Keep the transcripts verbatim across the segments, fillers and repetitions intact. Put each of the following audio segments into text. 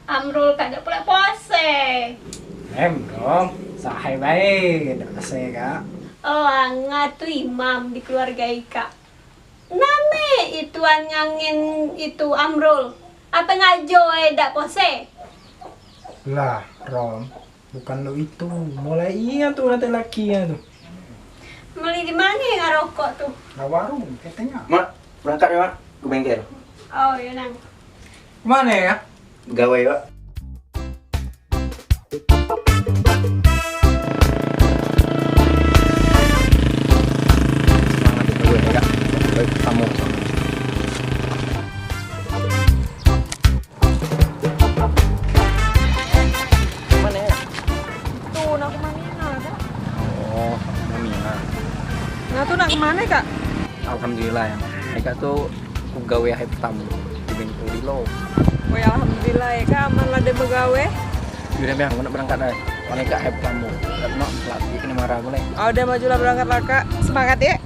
Amrul kak dak pulek puase. Em, Rom, sahai bae dak puase kak. Oh, Angah tu imam di keluarga ikak. Name ituan ngangin itu Amrul? Ape ngajo e dak puase? Lah, Rom, bukan lo itu. Mulai iya tu ngate laki ya tu. Meli di mane ngarokok tu? Nah, warung, katanya. Mak, berangkat ya, Mak, ke bengkel. Oh, iya, Nang. Kemana ya? Begawe, Pak. Semangat begawe, Kak. Baik, kamu. Mana ya? Tuh, nak kemana, Kak? Oh, Mina. Nah, tuh nak kemana, Kak? Alhamdulillah ya. Kak tuh Ku gawe hari pertamo di bengkel Dilo. Woi, alhamdulillah ya, Kak, aman lah ade begawe. Yaudah, Bang, aku nak berangkat dah. Paling Kak hari pertamo. Dak nak pelatih kena marah pule. Ah, udah, majulah berangkat lah, Kak. Semangat ya.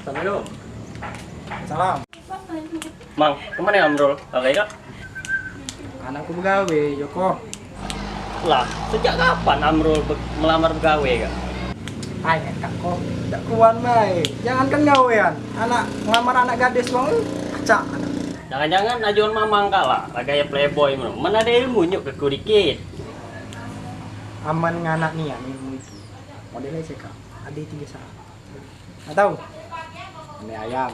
Assalamualaikum. Salam. Mang, kemana Amrul? Oke, Kak. Anakku begawe, Joko. Lah, sejak kapan Amrul be- melamar begawe, Kak? Ai, Kak, kok dak kuan bae. Jangankan gawean, anak ngelamar anak gadis wong, acak. Jangan-jangan ajuan mamang kak lah, lagak playboy meno. Mana ada ilmu nyuk ke ku dikit. Aman nganak nian ilmu itu. Modelnya cekak, ade tiga syarat. Dak tahu? Ngune ayam,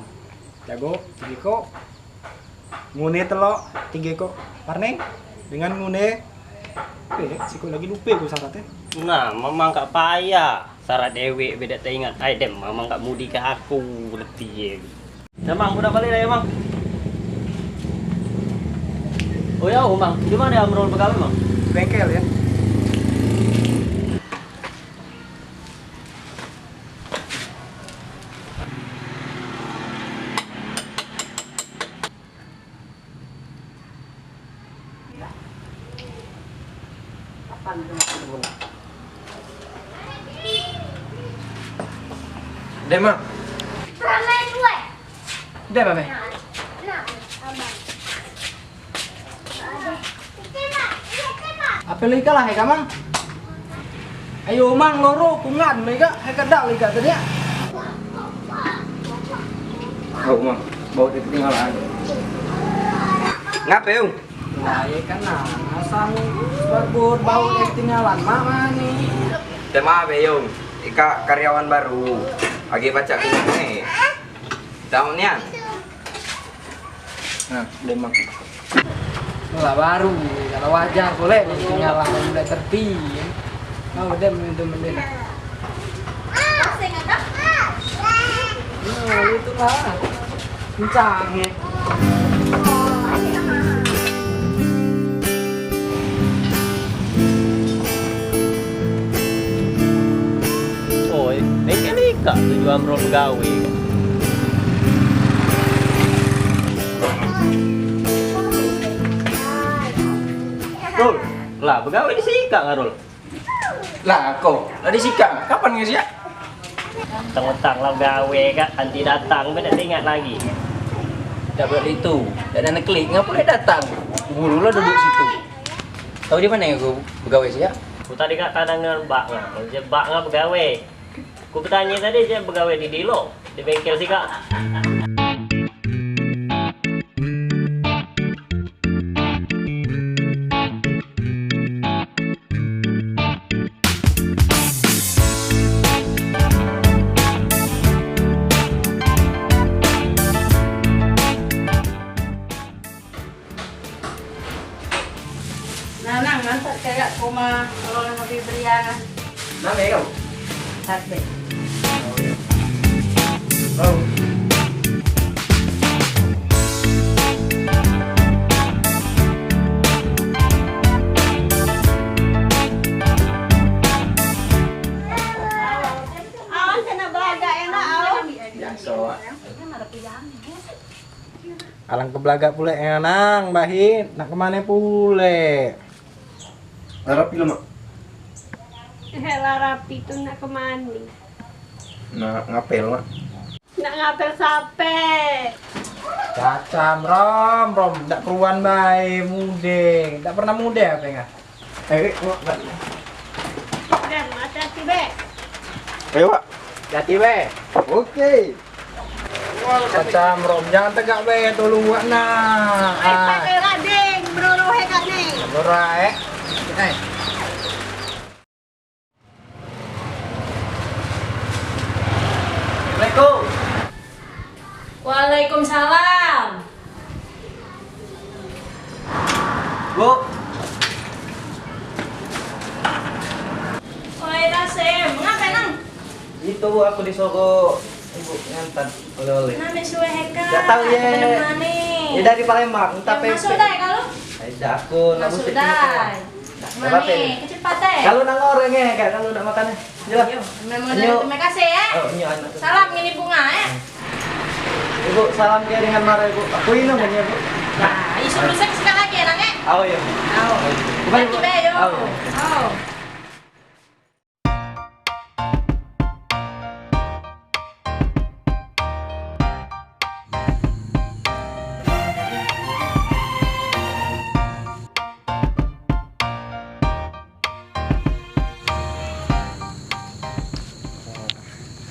jago, tiga kok. Ngune telok, tiga kok. Warning, dengan ngune, eh, sikok lagi lupa ku syaratnya. Nah, memang kak payah. Syarat dewek be dak teingat. Ai dem, memang kak mudi ke aku letih ye. Ya, Mang, udah balik dah ya, Mang. Oh ya, oh, Mang, di mana ya Amrul begawe, Mang? Bengkel ya. Dem, Mang. Dem, Mang. Ape lika lah, Eka, Mang? Ayo, Mang, loro, kungan, lika, Eka dak lika tadi ya. Kau, Mang, bau dia ketinggalan. Ngape, Ung? Wah, ye kan, nah, asal barbur bau dia ketinggalan, Mak, mani. Tema ape, Ung? Ika karyawan baru. Agi pacak kungan, eh. Tahu nian? Nah, demam. Lah baru, kalau wajar boleh tinggal lah, udah terti. Oh, udah minum dulu. Nah, itulah. Kencang ya. Oi, bengkel ikak tuju Amrul begawe. Rul, lah begawe di sikak ngah, Rul? Lah, kau lah di sikak. Kapan ngah siak? Tang-tang lah gawe kak, anti datang be dak teingat lagi. Dak buat itu, dak ada neklik, ngapo dak datang? Bulu lah duduk situ. Tahu di mana aku begawe siak? Ku tadi kak kadang dengan bak ngah, maksudnya bak ngah begawe. Ku betanye tadi je begawe di dilo, di bengkel sikak. Nah, nang, nantak cewek koma kalau lagi beriangan. Nang, ya, kau? Sate. Oh. Awan kena belaga enak, awan. Biasa. Alangke belagak pulek, eh, Nang, Bahi, nak kemane pulek? Lah rapi lah, Mak. Eh, lah rapi tu nak kemane? Nak ngapel, Mak. Nak ngapel sape? Cacam, Rom, Rom, dak keruan bae, mude. Dak pernah mude ape, Ngah? Eh, Mak, Mak. Dan, hati-hati, Be. Ayo, Mak. Hati-hati, Be. Oke. Cacam, Rom, jangan tegak bae tu luak nah. Eh, ah, pakai rading, berorohe kak ni. Berai. Eh. Assalamualaikum. Waalaikumsalam. Bu. Oi, Tasem, ngape, Nang? Itu aku disuruh ibu ngantar oleh-oleh. Name suwe heka. Dak tahu, ye. Mane? Ya, dari Palembang, entah. Masuk dai kalu. Ai, dah aku nak. Masuk dai. Dak, dak apa-apa. Mane, kecepat, eh. Kalu nak ngoreng, eh, Kak, kalu nak makan, eh. Jelas. Yo, memang dari terima kasih, ya. Oh, ini anak. Salam ngini bunga, ya. Ibu, salam ke dengan mare, Bu. Aku inum ini, Bu. Nah, isu lusa sekali lagi, Nang, eh. Oh, iya. Oh. Bukan, Bu. Hati-hati, yo. Oh, iya. Oh.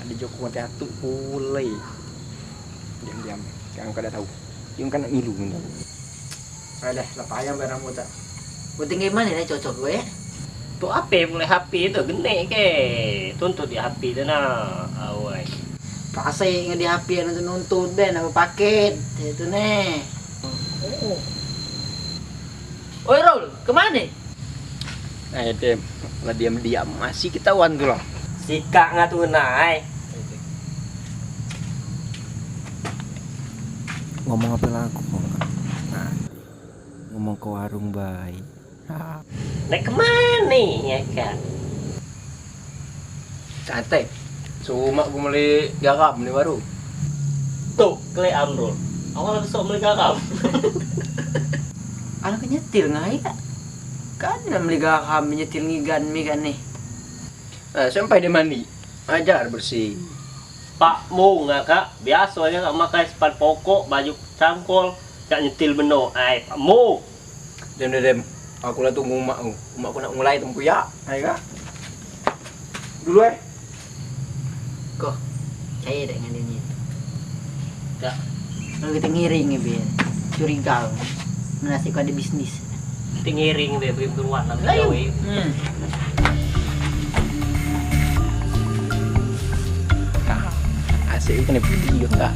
Ade Joko mati atuk pule. Diam-diam. Sekarang kada tahu. Yang kan nak ngilu minta. Alah, lah payah barang buta. Buting gimana ni cocok gue, ya? Tu ape mulai H P tu genek ke? Tuntut di H P tu nah. Awai. Pasai nge di H P anu tu nuntut be nak paket. Itu ne. Oh. Oi, Rul, kemane? Eh, Dem, lah diam-diam masih ketahuan tu lah. Sikak ngatu nai. Ngomong apa lagu kok? Nah, ngomong ke warung bae. Nak kemane ya, Kak? Santai. Suruh mak ku meli garam di warung. Tuh, kele Amrul. Awal besok meli garam. Anak nyetil ngai, Kak. Kan nak meli garam, nyetil ngigan mi kan nih. Eh, sampai dia mandi. Ajar bersih. Pak Mo ngakak, biaso aja kak makai sepat pokok, baju cangkol, cak nyetil beno. Ai, Pak Mo. Dem, dem, dem. Aku lah tunggu umak ku. Umak ku nak mulai tempuyak. Ai kak. Dulu eh. Kok, percaya dak dengan dia ni? Dak. Kalau kita ngiring ni, Bin, curiga. Menasib kau ada bisnis. Kita ngiring be, beri beruan dalam gawe. Hmm. Asik kena video enggak?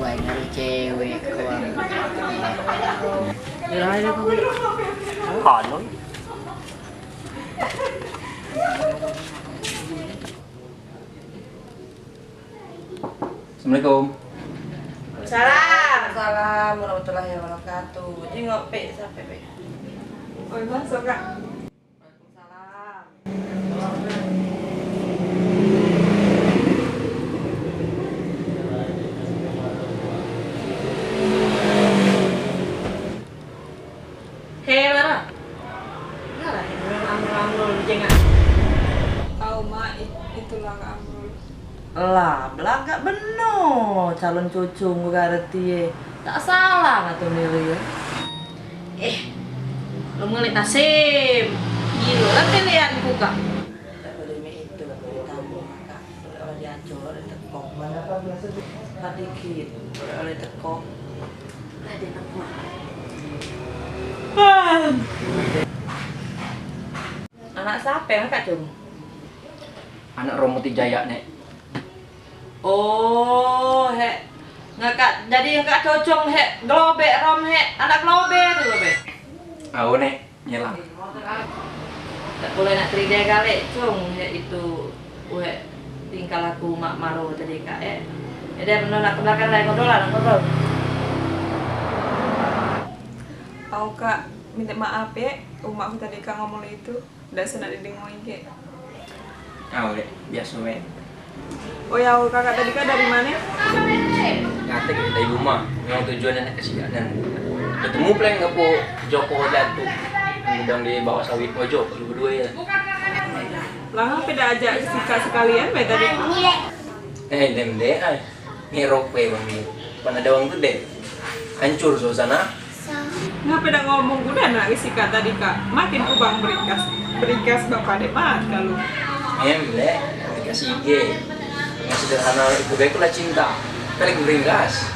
Wah, nyari cewek, kawan. Anu. Assalamualaikum. Salam. Salam warahmatullahi wabarakatuh. Jengok pek, siapa pek? Oi, masuk kak. Waalaikumsalam. Hei, Lara. Ngalah, Amrul, Amrul, jengak. Tau, Mak, it-, itulah Amrul. Lah, belagak beno calon cucung ku gareti e. Tak salah ngatu milih e. Eh, lu ngelik Tasim. Gilo lah pilihanku, Kak. Tak boleh mek itu, boleh tamu, Kak. Oleh diacor, oleh tekong. Padikit, oleh, oleh tekong. Lah, dia nak makan. Anak siapa yang Kak Cung? Anak Romo Tijaya, Nek. Oh, hek. Ngakak, jadi ngakak cocong, hek. Gelobek, Rom, hek. Anak gelobek tu, gelobek. Au, Nek. Nyelang. Tak boleh nak kerja galek, Cung, hek itu. Wek, tingkah laku mak maro tadi, Kak, eh. Jadi, anu, nak ke belakang lah, ngobrol lah, nak ngobrol. Au, Kak, minta maaf ye, umak aku tadi, Kak, ngomong itu. Dak senak didengo ige. Au, Dek, biaso bae. Oh ya, kakak tadi, Kak, dari mane? Ngatek dari rumah. Memang tujuan nak ke sini dan ketemu pulai ngapo Joko Jatuh. Yang sedang di bawah sawit pojok, lu berdua ya. Lah, ngape dak ajak sikak sekalian bae tadi? Eh, dem dek, ai. Ngerok bae wang ni. Pan ado wang tu deh. Hancur suasana. Ngape dak ngomong ku dah nak ke sikak tadi, Kak? Makin ku bang berikas. Berikas bapak dek mat kalu. Em, lek. Berikas ige. Yang sederhana itu bae ku lah cinta. Paling berikas.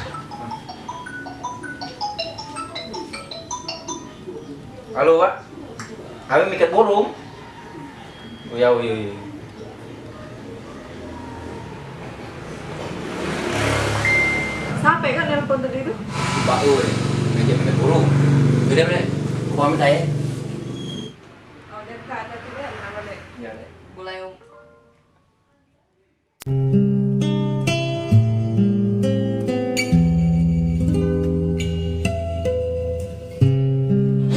Halo, Pak. Kami mikat burung. Oh ya, oh ya, oh ya. Siapa kan nelpon tadi tu? Pak Ul, ngajak minta burung. Udah, Bre. Aku pamit aja. Oh, dia tak ada tu, dia nama dia. Ya, Dek. Mulai, Om.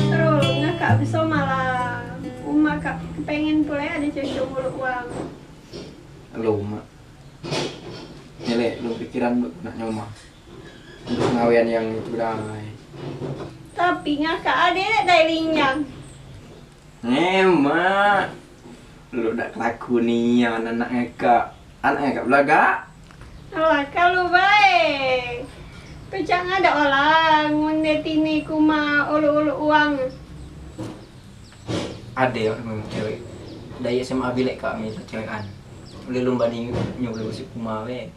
Rul, ngakak beso malam. Umak kak kepengen pulai ade cucu nguluk uang. Halo, Mak. Nyelek lu pikiran lu nak nyoma. Untuk ngawean yang itu dai. Tapi ngakak ade dai linjang. Emak, lu dak kelaku nian anak ngekak. Anak ngekak belagak. Alah, kalu bae. Pecak ngadak olah ngunde tini kuma olok-olok uang. Ade wak memang cewek. Dari S M A bilek kami cewekan. Ulih lomba ni nyuruh si kuma bae.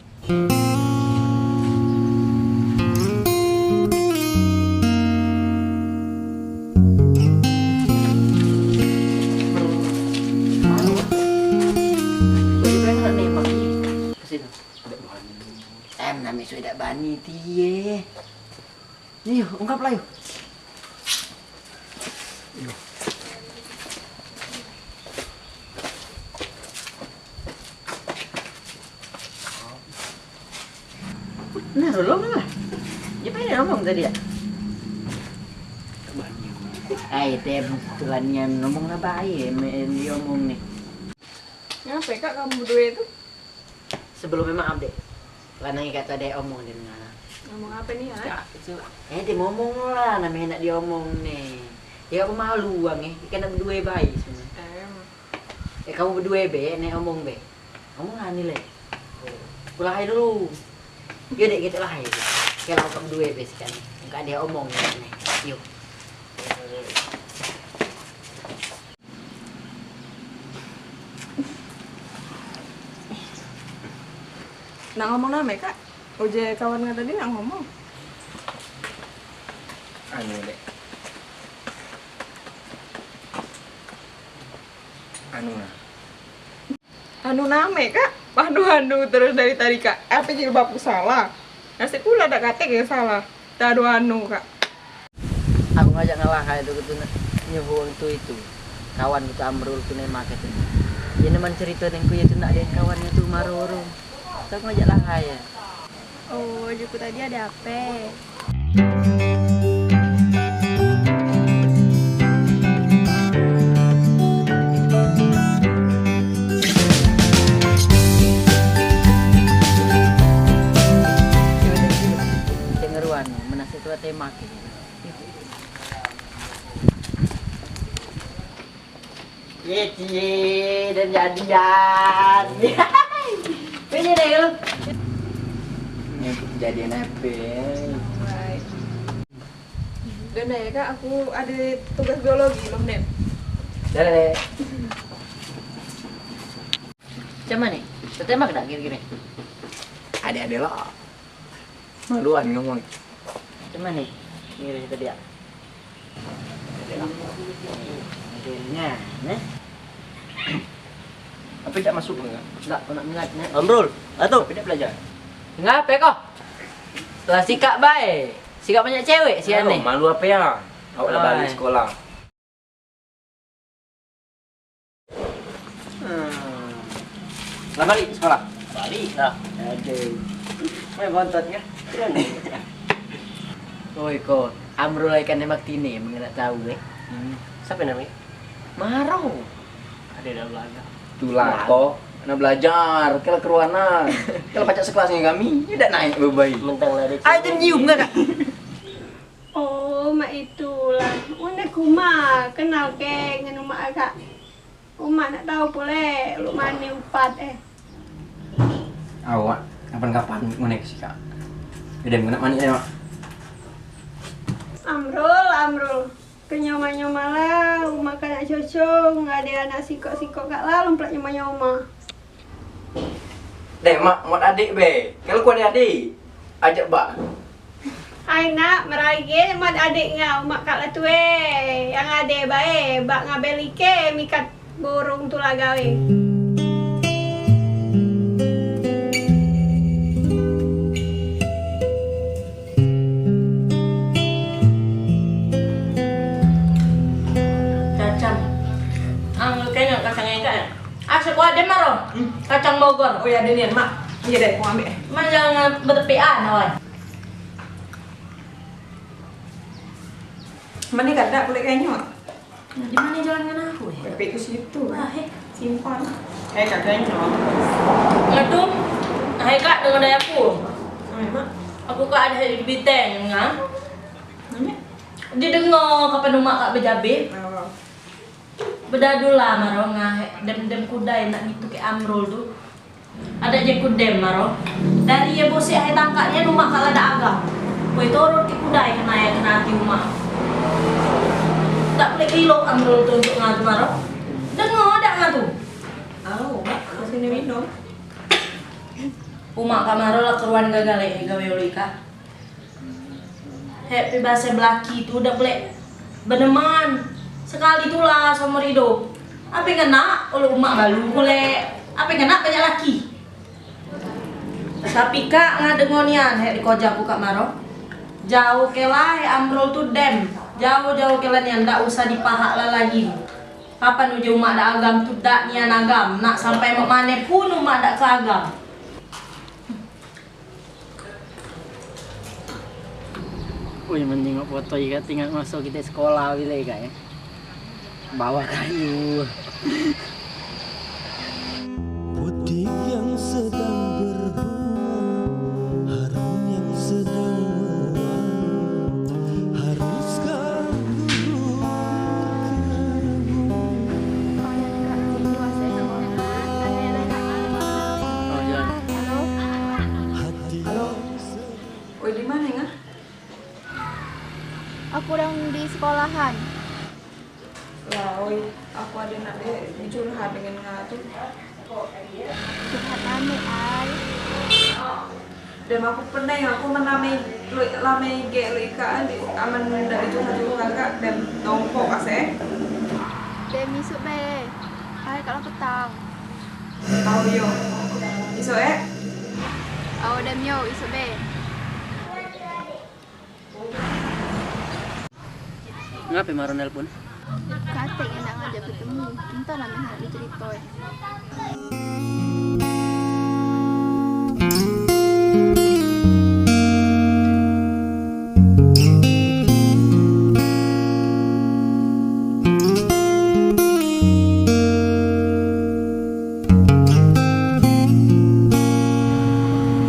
Em, nami sudah bani tie. Iyo, ungkap lah, yo. Nah, tolong lah. Dia pengen ngomong tadi ya? Ai, teh, bukan nian ngomong lah bae, men dia omong ni. Ngape, Kak, kamu berdua itu? Sebelum maaf, Dek. Lanang kata dek omong dengan. Ngomong apa nih, ha? Kak, itu. Eh, dia ngomong lah, namanya nak diomong nih. Ya, aku malu, Bang, eh. Ikan nak berdua bae sebenarnya. Em. Eh, kamu berdua be, nek omong be. Ngomong lah ni, Le. Aku lahir dulu. Yo, Dek, kita lahir. Kalau kamu berdua be sekarang. Enggak ada omong nih. Yuk. Nak ngomong name, Kak? Uje kawan nga tadi nak ngomong. Anu, Dek. Anu, nah. Anu name, Kak? Anu, anu terus dari tadi, Kak. Apa jilbabku salah? Nasib pula dak katek yang salah. Dak ado anu, Kak. Aku ngajak ngelahai tu, gitu, nak nyuruh wong tu itu. Kawan tu Amrul tu nemak itu. Ye neman cerita nengku ye tu nak dek kawan tu maroro. Tu aku ngajak lahai ye. Oh, juku tadi ade ape? Cengeruan, menasih tua temak ini. Ye, cie, dan jadian. Ini deh lu. Ini jadian apa? Dan ya, Kak, aku ada tugas biologi loh, Den. Dah, deh. Macam mana? Tertembak dak kira-kira? Ada-ada lah. Maluan ngomong. Cuman nih, ngiri tadi ya. Modelnya, nih. Tapi dak masuk enggak? Dak, aku nak mingat, nih. Amrul, atuh. Tapi dak belajar. Ngape kau? Lah sikak bae. Sikak banyak cewek si aneh. Malu apa ya? Awak lah balik sekolah. Hmm. Lah balik sekolah? Balik lah. Aduh. Mai bontot ke? Oi ko, Amrul ikan nembak tine, mengenak tahu eh. Siapa namanya? Maro. Ada dalam laga. Tulah ko, nak belajar, kela keruanan. Kela pacak sekelas dengan kami, dia dak naik bebai. Mentang lah dia. Ayo nyium kan? Oh, mak itulah. Une kuma kenal ke ngenu mak agak. Umak nak tahu pule luk mane upat eh. Awak kapan-kapan ngoneksi kak. Udah nak mani ya mak. Amrul, Amrul. Kenyoma-nyoma lah, umak kanak cucu, nggak ada anak sikok-sikok kak lah, lumplak nyoma-nyoma. Deh mak, muat adik be. Kalau ku ada adik, ajak bak. Ai nak, merage mat adik ngau, mak kak la tue. Yang ade bae, bak ngabel ike mikat burung tu la gawe. Cacang. Ang lu kenyang kacang ikan. Asap ku ade maro. Hmm. Kacang Bogor. Oh ya, ade nian, Mak. Iya deh, ku ambek. Mak jangan betepian, awan. Mane kadak pulek kenyot. Di mane jalan dengan aku, eh? Pepek ke situ. Ah, eh. Simpan. Eh, kak kenyot. Ngedum. Hai, Kak, dengar dari aku. Ame, Mak. Aku, Kak, ada di Biteng, ngah. Ame? Didengar kapan umak, Kak, bejabe. Oh. Bedadu lah maro ngah, dem-dem kudai nak ngitu ke Amrul tu. Ada je ku dem maro. Dari ye bosek hai tangkak nian umak kak la dak agam. Koi turut ke kudai kena ye kena ati umak. Dak pulek kilok Amrul tu untuk ngatu maro. Dengar dak ngatu? Au, Mak, kasih ni minum. Umak kak maro la keruan gagal eh gawe ulu ikak. Hek, pi base belaki tu dak pulek beneman. Sekali tu la seumur idup. Ape ngena ulu umak balu pulek. Ape ngena banyak laki. Tapi kak, ngadengo nian hek di koja ku kak maro. Jauh ke la hek Amrul tu dem. Jauh-jauh ke la nian, dak usah dipahak la lagi. Kapan uje umak dak agam tu dak nian agam. Nak sampai mak mane pun umak dak ke agam. Ui, men nengok foto ikak, tengok masa kite sekolah bile ikak, ya. Bawah kayu. Putih yang sedang berbunga, harum yang sedang mewangi, haruskah tubuhku berkeringat? Halo. Oi, di mane, Ngah? Aku dang di sekolahan. Lah, oi, aku ade nak de dicurhat dengan Ngah tu. Curhat anu, ai. Dan aku pening, aku men lame, lu, lame ige lu ikak, amen dak dicurhat-curhat kak, dan nongkok ase. Dem isuk be. Ai, kalau petang. Au yo. Isuk, eh? Au dem yo, isuk be. Ngape Maro nelpon? Katek ye nak ngajak betemu. Entahlah meh nak dicerito, eh.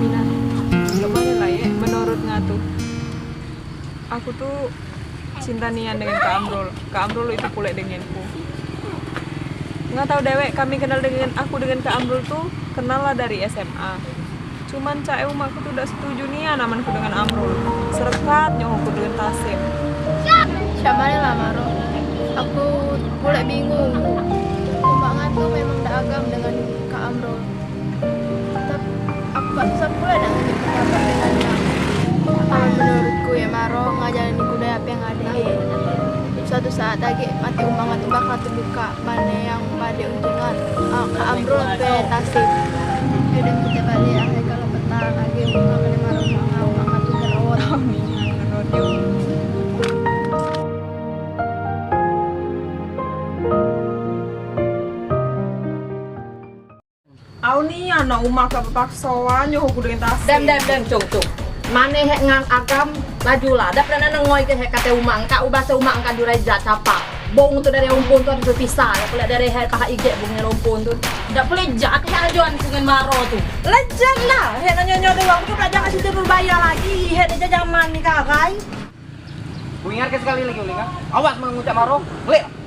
Mina, cak mane lah ye, menurut Ngah tu? Aku tu cinta nian dengan Kak Amrul. Kak Amrul itu pulek denganku. Ngah tau dewek, kami kenal dengan, aku dengan Kak Amrul tu kenal lah dari S M A. Cuman cak e umakku tu dak setuju nian amanku dengan Amrul. Serekat nyo aku dengan Tasip. Cak mane lah, Maro? Aku pulek bingung. Umak Ngah tu memang dak agam dengan Kak Amrul. Tep-, aku kak susah pula nak ngajak pendapat dengan Ngah. Amen menurutku ye, Maro, Ngah jalani ku dai ape yang ade. Suatu saat agek mati umak Ngah tu bakal tebuka mane yang pade untungke, ah, Kak Amrul ape Tasip. Yo dem kite balik, ah, kalau petang agek umak kene Maro, umak Ngah, umak Ngah tu ngerawat. Amin. Au nian nak Umak kak bepaksoan nyoho ku dengan tasik. Dem, dem, dem, cung, cung. Mane hek ngan agam, lajulah. Dak pernah nengoi ke hek kate umak kak, ubah se umak kak jurai jak capak. Bong tu dari rumpun tu ado pisah. Dak pulek dari hek pahak igek bong rumpun tu. Dak pulek jak hek ajoan ku ngan maro tu. Lejan lah, hek nonyo-nyo doang. Udah belajar kasih tu Nurbaya lagi. Hek dak jaman ni karai. Ku ingatke sekali lagi, Uling, ah. Awas men ngucak maro. Lek.